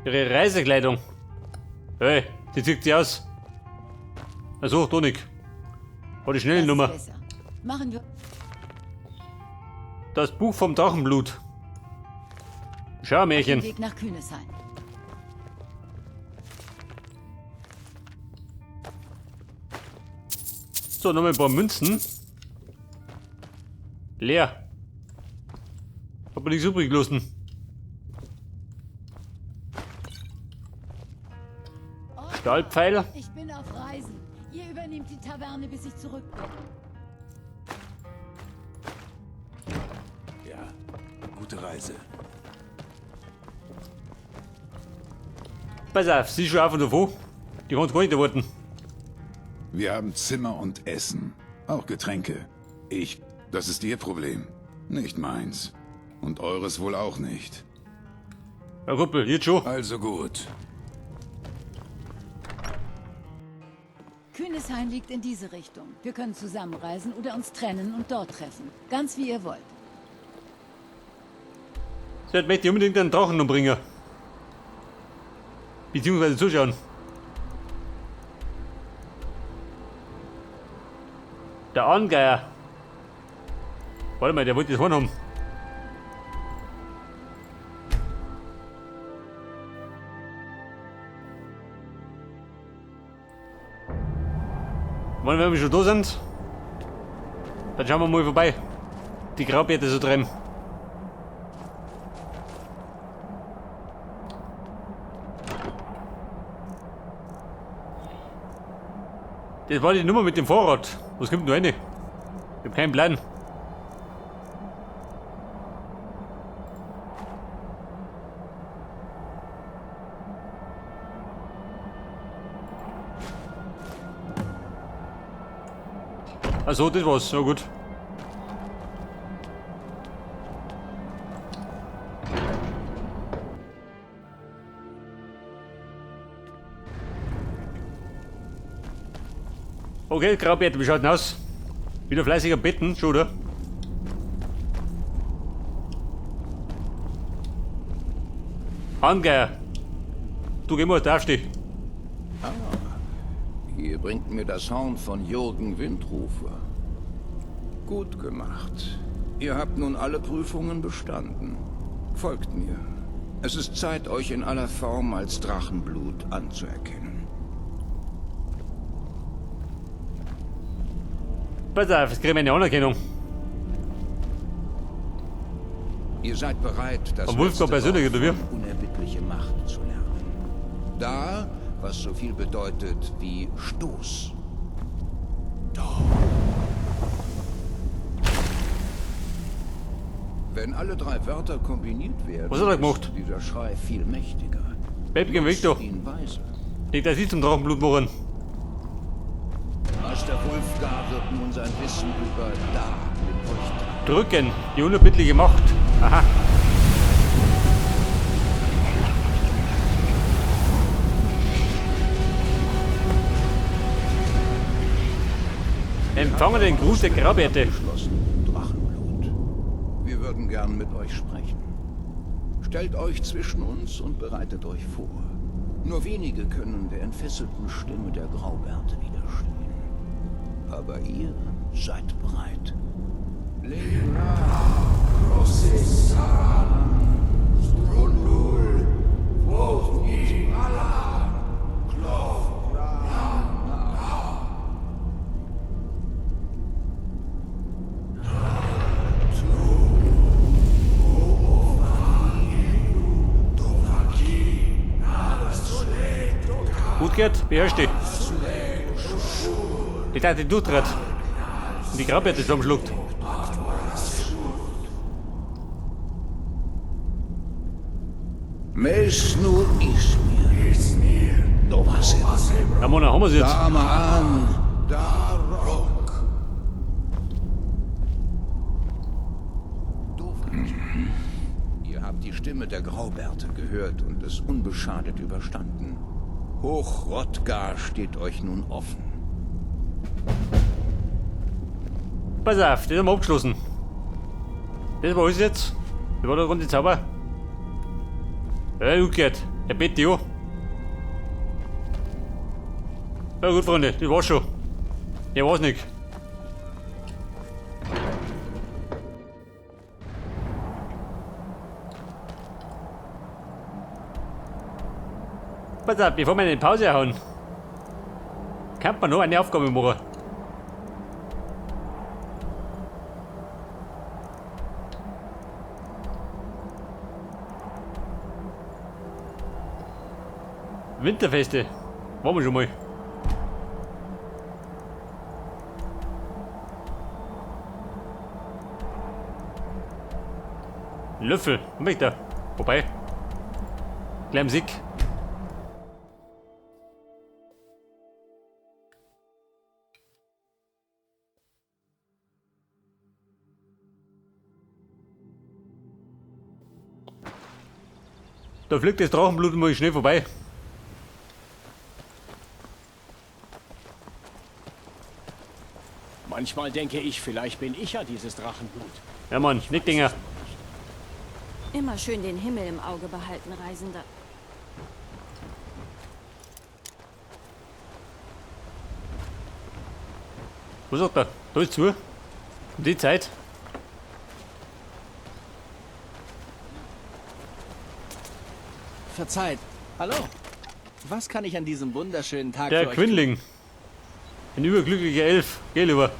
Ihre Reisekleidung. Hey, die zieht sie aus. Also, Tonik. War die schnelle Das ist Nummer. besser. Machen wir Das Buch vom Drachenblut. Schau, auf den Märchen. Weg nach Kühnesheim. So, nochmal ein paar Münzen. Leer. Hab mir nichts übrig gelassen. Stahlpfeil. Ich bin auf Reisen. Ihr übernehmt die Taverne, bis ich zurück bin. Ja, gute Reise. Pass auf, sie ist schon auf und davon. Die kann's gar nicht erwarten. Wir haben Zimmer und Essen. Auch Getränke. Ich, das ist ihr Problem. Nicht meins. Und eures wohl auch nicht. Ja, Kumpel, jetzt schon. Also gut. Kühneshain liegt in diese Richtung. Wir können zusammenreisen oder uns trennen und dort treffen. Ganz wie ihr wollt. Sie möchte unbedingt einen Drachen umbringen. Beziehungsweise zuschauen. Der Angeier. Warte mal, der wollte das Horn haben. Wollen wir schon da sind? Dann schauen wir mal vorbei. Die Graubärte so treiben. Das war die Nummer mit dem Fahrrad. Was kommt denn da rein? Ich hab keinen Plan. Achso, das war's. Ja gut. Okay, Graubärte, wie schaut denn aus? Wieder fleißig am Betten, schon, oder? Angeier. Du geh mal, darfst dich. Ihr bringt mir das Horn von Jürgen Windrufer. Gut gemacht. Ihr habt nun alle Prüfungen bestanden. Folgt mir. Es ist Zeit, euch in aller Form als Drachenblut anzuerkennen. Pass auf, jetzt kriegen wir eine Anerkennung. Ihr seid bereit, das Am Wolfgang letzte persönlich, Wort oder wie? von unerbittliche Macht zu lernen. Da, was so viel bedeutet wie Stoß. Doch. Wenn alle drei Wörter kombiniert werden, Was hat er gemacht? ist dieser Schrei viel mächtiger. Baby, geh weg Nutzt da. ihn weise. Nicht, dass ich zum Drachenblut machen. Meister Wulfgar wird nun sein Wissen über Da mit euch teilen. Drücken, die unerbittliche Macht. Aha. Empfange den Gruß der Graubärte. Abgeschlossen, Drachenblut. Wir würden gern mit euch sprechen. Stellt euch zwischen uns und bereitet euch vor. Nur wenige können der entfesselten Stimme der Graubärte widerstehen. Aber ihr seid bereit. Gut geht, beherrsch dich. Die Tat die durchtrat. Und die Graubärte zusammenschluckt. Mesnu Ismir. Dovasir. Ja, Mona, haben wir's jetzt. Damaan. Darok. Ihr habt die Stimme der Graubärte gehört und es unbeschadet überstanden. Hoch Hrothgar steht euch nun offen. Pass auf, das haben wir abgeschlossen. Das war alles jetzt. Das war der ganze Zauber. Ja, gut geht. Der BTO. Ja gut, Freunde, das war's schon. Ja, war's nicht. Pass auf, bevor wir eine Pause hauen, kann man noch eine Aufgabe machen. Winterfeste. Waren wir schon mal. Löffel. Was möchte er? Wobei. Gleich im Sick. Da fliegt das Drachenblut mal schnell vorbei. Manchmal denke ich, vielleicht bin ich ja dieses Drachenblut. Ja Mann, nicht Dinger. Immer schön den Himmel im Auge behalten, Reisender. Was sagt er? Da ist zu. Um die Zeit. Verzeiht. Hallo. Was kann ich an diesem wunderschönen Tag Der für euch tun? Quinling. Ein überglücklicher Elf. Geh lieber.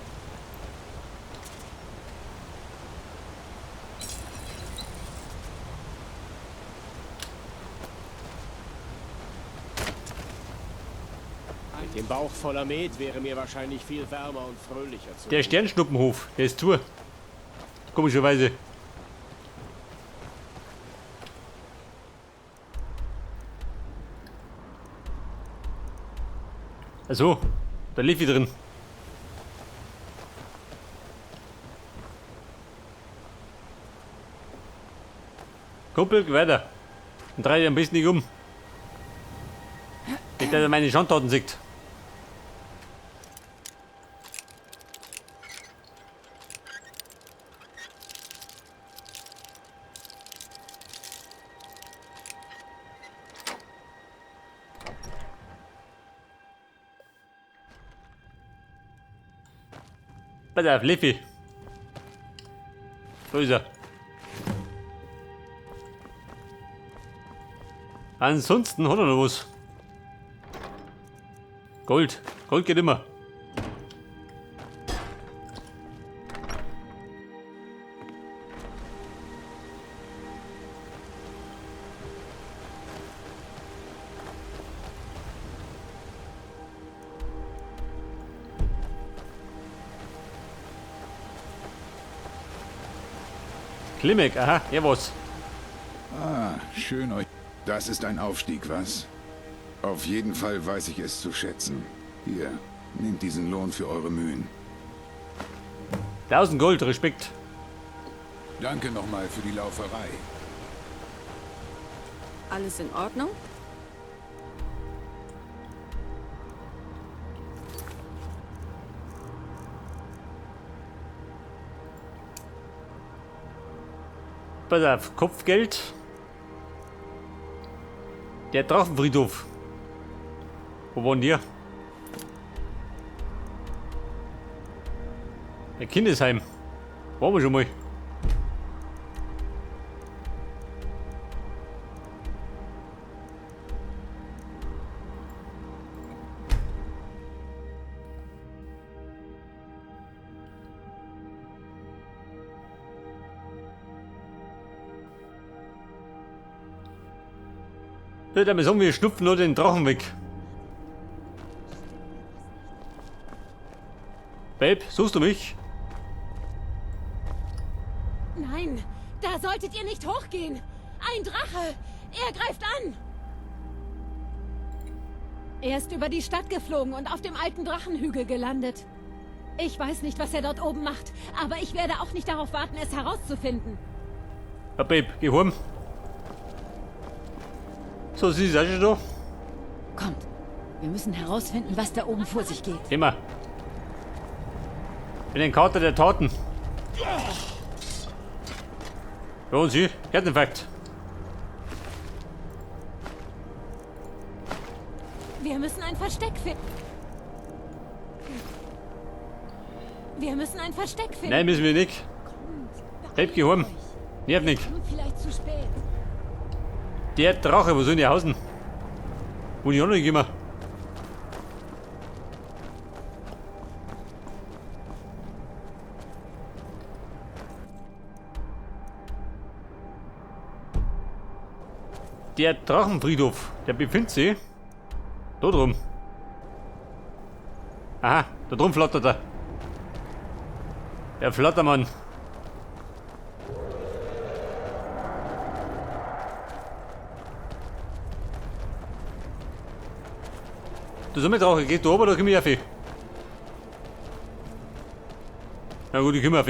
Mit dem Bauch voller Met wäre mir wahrscheinlich viel wärmer und fröhlicher zu. Der Sternschnuppenhof, der ist zu. Komischerweise. Also, da lief ich drin. Kumpel, geh weiter. Und dreh dich am besten nicht um. Nicht, dass er meine Schandtaten sieht. Pass auf, Liffy. Da ist er. Ansonsten hat er noch was. Gold. Gold geht immer. Klimek, aha, er was. Ah, schön euch. Das ist ein Aufstieg, was? Auf jeden Fall weiß ich es zu schätzen. Hier, nehmt diesen Lohn für eure Mühen. 1000 Gold, Respekt. Danke nochmal für die Lauferei. Alles in Ordnung? Pass auf, Kopfgeld. Der Drachenfriedhof. Wo waren die? Der Kindesheim. Waren wir schon mal. Ja, dann sagen wir schnupfen nur den Drachen weg. Babe, suchst du mich? Nein, da solltet ihr nicht hochgehen. Ein Drache! Er greift an! Er ist über die Stadt geflogen und auf dem alten Drachenhügel gelandet. Ich weiß nicht, was er dort oben macht, aber ich werde auch nicht darauf warten, es herauszufinden. Ja, Babe, geh heim. So, sie ist auch schon da. Kommt, wir müssen herausfinden, was da oben vor sich geht. Immer. Bin ein Kater der Taten. Ja, und sie? Herzinfarkt. Wir müssen ein Versteck finden. Wir müssen ein Versteck finden. Nein, müssen wir nicht. Bleib geheim. Nerv nicht. Vielleicht zu spät. Der Drache, wo soll denn der hausen? Wo die auch noch nicht. Der Drachenfriedhof, der befindet sich da drum. Aha, da drum flattert er. Der Flattermann. Du Sommerdrache, gehst du oben oder komm ich auf? Na gut, ich komm auf.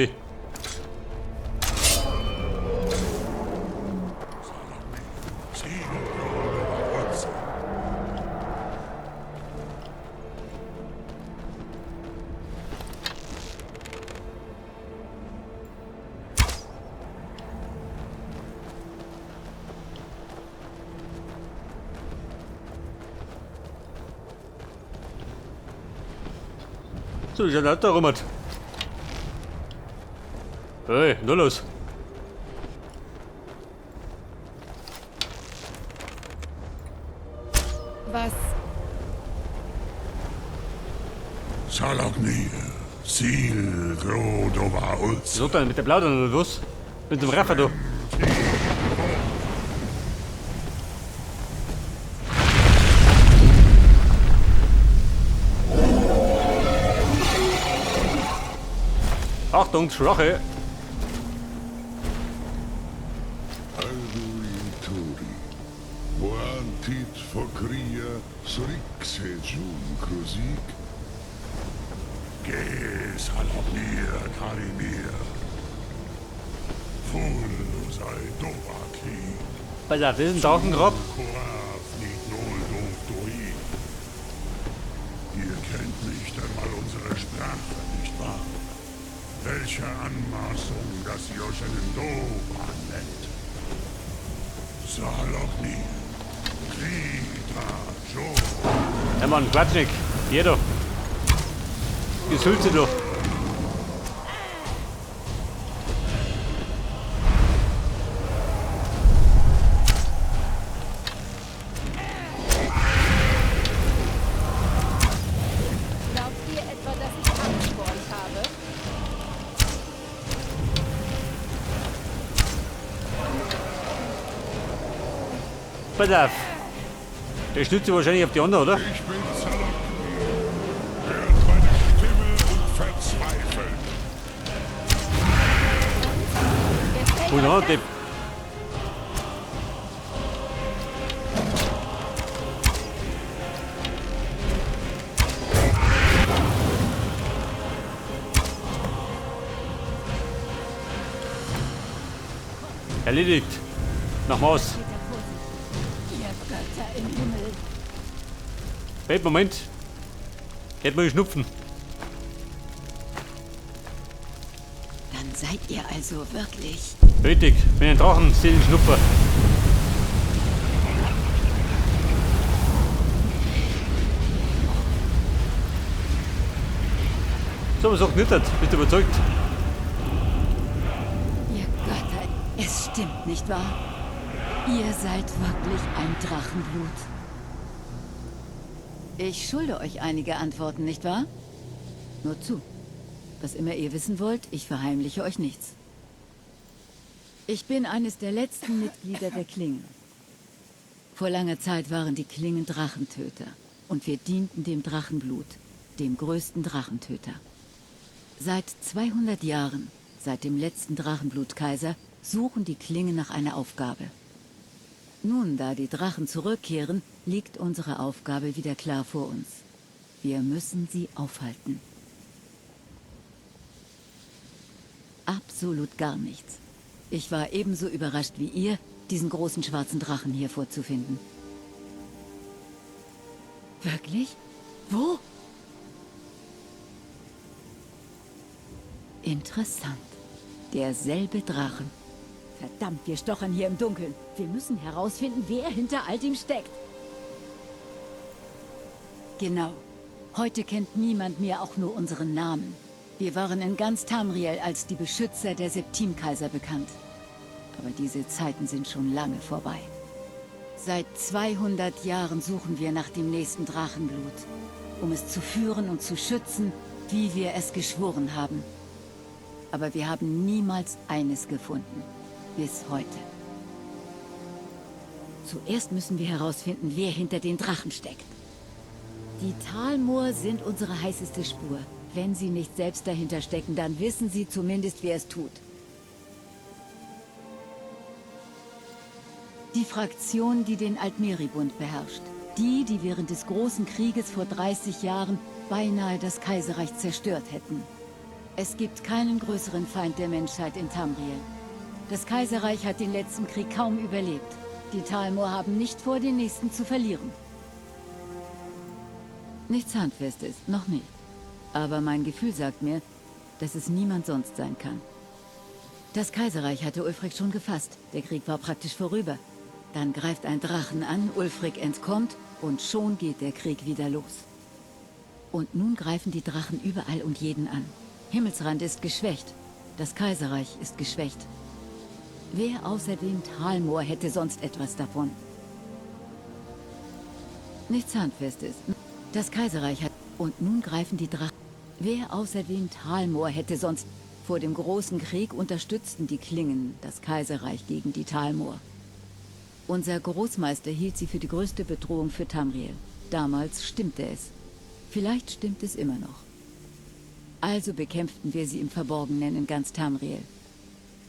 So, ist ja da rum. Hey, nur los. Was? Salagnir, Sil Grodova Ulz. So, dann mit der Plaudern oder was? Mit dem Raffer da. Achtung, Schrache! Alduin Turi. Boantit Fokria Srixejun Krusik. Ge Salagnir Karimir. Fulusai Dovaki. Pass auf, das ist ein Drachengrab. Ihr kennt nicht einmal unsere Sprache, nicht wahr? Welche Anmaßung, dass ihr euch einen Dova nennt. Saloknir, Krita, Jo. Ja Mann, Quatsch nicht. Hier da. Die Sülze da. Glaubt ihr etwa, dass ich Angst vor euch habe? Pass auf. Der stützt sich wahrscheinlich auf die andere, oder? Ich bin Saloknir. Hört meine Stimme und verzweifelt. Wo ist der andere Depp? Erledigt. Nach Maus. Ihr Götter im Himmel. Wait, Moment. Hätte mal schnupfen. Dann seid ihr also wirklich. Richtig, bin ein Drachenseelenschnupfer. So, was auch knittert. Bist du überzeugt? Ihr Götter, es stimmt, nicht wahr? Ihr seid wirklich ein Drachenblut. Ich schulde euch einige Antworten, nicht wahr? Nur zu. Was immer ihr wissen wollt, ich verheimliche euch nichts. Ich bin eines der letzten Mitglieder der Klingen. Vor langer Zeit waren die Klingen Drachentöter. Und wir dienten dem Drachenblut, dem größten Drachentöter. Seit 200 Jahren, seit dem letzten Drachenblutkaiser, suchen die Klingen nach einer Aufgabe. Nun, da die Drachen zurückkehren, liegt unsere Aufgabe wieder klar vor uns. Wir müssen sie aufhalten. Absolut gar nichts. Ich war ebenso überrascht wie ihr, diesen großen schwarzen Drachen hier vorzufinden. Wirklich? Wo? Interessant. Derselbe Drachen. Verdammt, wir stochern hier im Dunkeln. Wir müssen herausfinden, wer hinter all dem steckt. Genau. Heute kennt niemand mehr auch nur unseren Namen. Wir waren in ganz Tamriel als die Beschützer der Septimkaiser bekannt. Aber diese Zeiten sind schon lange vorbei. Seit 200 Jahren suchen wir nach dem nächsten Drachenblut, um es zu führen und zu schützen, wie wir es geschworen haben. Aber wir haben niemals eines gefunden. Bis heute. Zuerst müssen wir herausfinden, wer hinter den Drachen steckt. Die Thalmor sind unsere heißeste Spur. Wenn sie nicht selbst dahinter stecken, dann wissen sie zumindest, wer es tut. Die Fraktion, die den Altmeri-Bund beherrscht. Die, die während des Großen Krieges vor 30 Jahren beinahe das Kaiserreich zerstört hätten. Es gibt keinen größeren Feind der Menschheit in Tamriel. Das Kaiserreich hat den letzten Krieg kaum überlebt. Die Thalmor haben nicht vor, den nächsten zu verlieren. Nichts Handfestes, noch nicht. Aber mein Gefühl sagt mir, dass es niemand sonst sein kann. Das Kaiserreich hatte Ulfric schon gefasst. Der Krieg war praktisch vorüber. Dann greift ein Drachen an, Ulfric entkommt und schon geht der Krieg wieder los. Und nun greifen die Drachen überall und jeden an. Himmelsrand ist geschwächt. Das Kaiserreich ist geschwächt. Wer außer den Thalmor hätte sonst etwas davon? Nichts Handfestes. Das Kaiserreich hat... Und nun greifen die Drachen... Wer außer den Thalmor hätte sonst... Vor dem großen Krieg unterstützten die Klingen das Kaiserreich gegen die Thalmor. Unser Großmeister hielt sie für die größte Bedrohung für Tamriel. Damals stimmte es. Vielleicht stimmt es immer noch. Also bekämpften wir sie im Verborgenen in ganz Tamriel.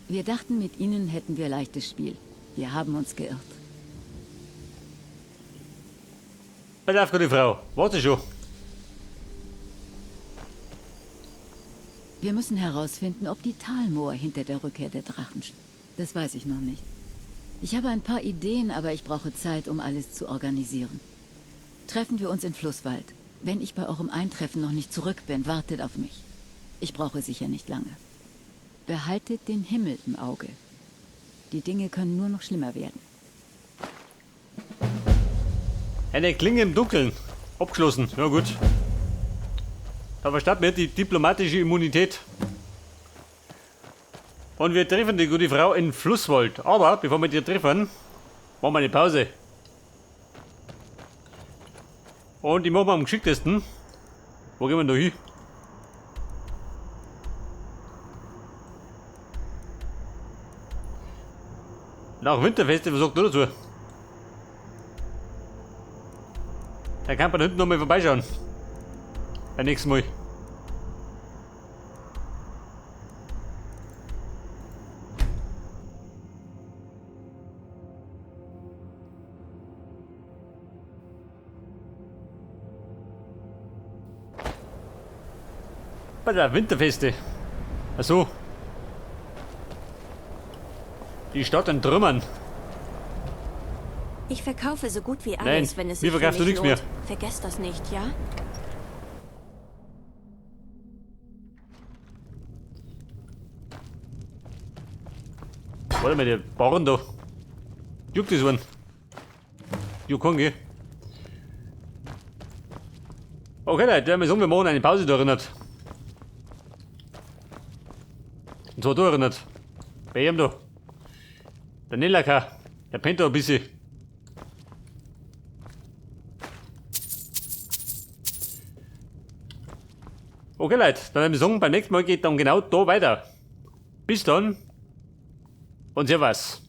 Wir dachten, mit ihnen hätten wir leichtes Spiel. Wir haben uns geirrt. Pass auf, gute Frau. Warte schon. Wir müssen herausfinden, ob die Thalmor hinter der Rückkehr der Drachen stehen. Das weiß ich noch nicht. Ich habe ein paar Ideen, aber ich brauche Zeit, um alles zu organisieren. Treffen wir uns in Flusswald. Wenn ich bei eurem Eintreffen noch nicht zurück bin, wartet auf mich. Ich brauche sicher nicht lange. Behaltet den Himmel im Auge. Die Dinge können nur noch schlimmer werden. Eine Klinge im Dunkeln. Abgeschlossen. Ja gut. Da verstatt mir die diplomatische Immunität. Und wir treffen die gute Frau in Flusswald. Aber bevor wir die treffen, machen wir eine Pause. Und die machen wir am geschicktesten. Wo gehen wir denn da hin? Nach Winterfeste, was sagt du dazu? Da kann man hinten nochmal vorbeischauen. Beim nächsten Mal. Bei der Winterfeste. Ach so. Die Stadt in Trümmern. Ich verkaufe so gut wie alles, Nein, wenn es mir sich für verkaufst du mich nichts mehr. lohnt. Vergesst das nicht, ja? Warte mal, der Bauern da. Juckt das einen? Juckt keinen, gell? Okay, Leute, wir sagen, wir machen eine Pause da erinnert. Und zwar da erinnert. Bei ihm da. Der Nellaka. Der pennt da ein bisschen. Okay, Leute, dann werden wir sagen, beim nächsten Mal geht dann genau da weiter. Bis dann und servus.